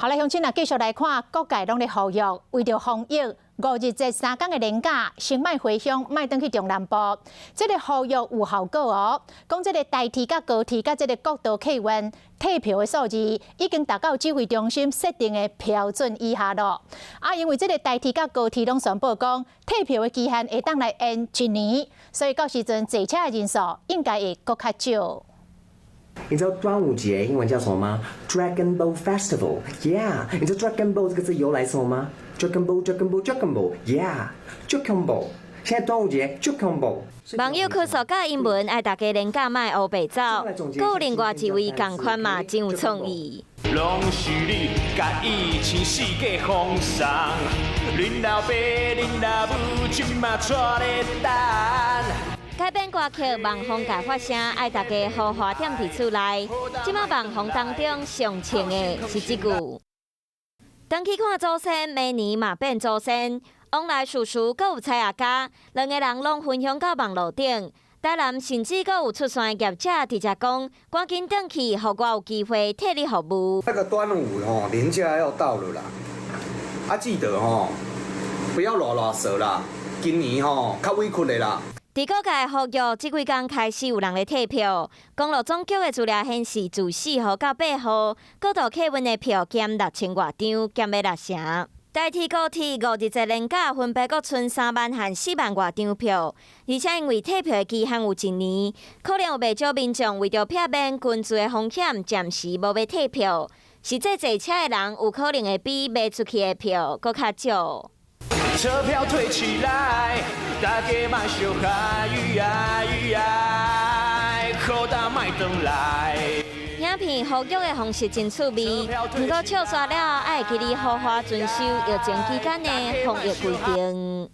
好來，鄉親啊，繼續來看各界攏咧呼籲，為著防疫，五日節三工的連假，先莫回鄉，莫轉去中南部。這个呼籲有效果哦。講這个台鐵佮高鐵佮這个國道客運退票的數字，已經達到指揮中心設定的標準以下咯。啊，因為這个台鐵佮高鐵攏宣布講，退票的期限會當來延一年，所以到時陣坐車的人數應該會閣較少。你知道端午節英文叫什麼嗎？Dragon Boat Festival，Yeah。你知道 Dragon Boat 這個字由來什麼嗎？Dragon Boat，Dragon Boat，Dragon Boat，Yeah，Dragon Boat。現在端午節 Dragon Boat。網友可說教英文，愛大家連假莫烏白走。閣有另外一位仝款嘛，真有創意。攏是你共疫情世界封鎖，恁老爸恁老母這馬𤆬咧等。改編歌曲《網風共發聲》，愛大家好好踮佇厝內。這馬網風當中上穿的是這句。轉去看祖先，明年嘛變祖先。往來叔叔閣有蔡阿嘎，兩个人攏分享到網路頂。台南甚至閣有出山業者直接講，趕緊轉去，予我有機會替你服務。那個端午吼，連假要到了啦，啊記得吼，不要囉囉嗦啦，今年吼較委屈的啦。佇各界呼籲，這幾工開始有人咧退票。公路總局的資料顯示，自4號到8號，國道客運的票減6000外張，減欲六成。台鐵高鐵五日節連假分別閣賰3萬和4萬外張票，而且因為退票的期限有一年，可能有袂少民眾為著避免群聚的風險，暫時無欲退票。實際坐車的人有可能會比賣出去的票閣較少。車票退起來，大家莫相害，好大莫轉來。影片呼籲的方式真趣味，毋過笑煞了後，愛記得好好遵守疫情期間的防疫規定。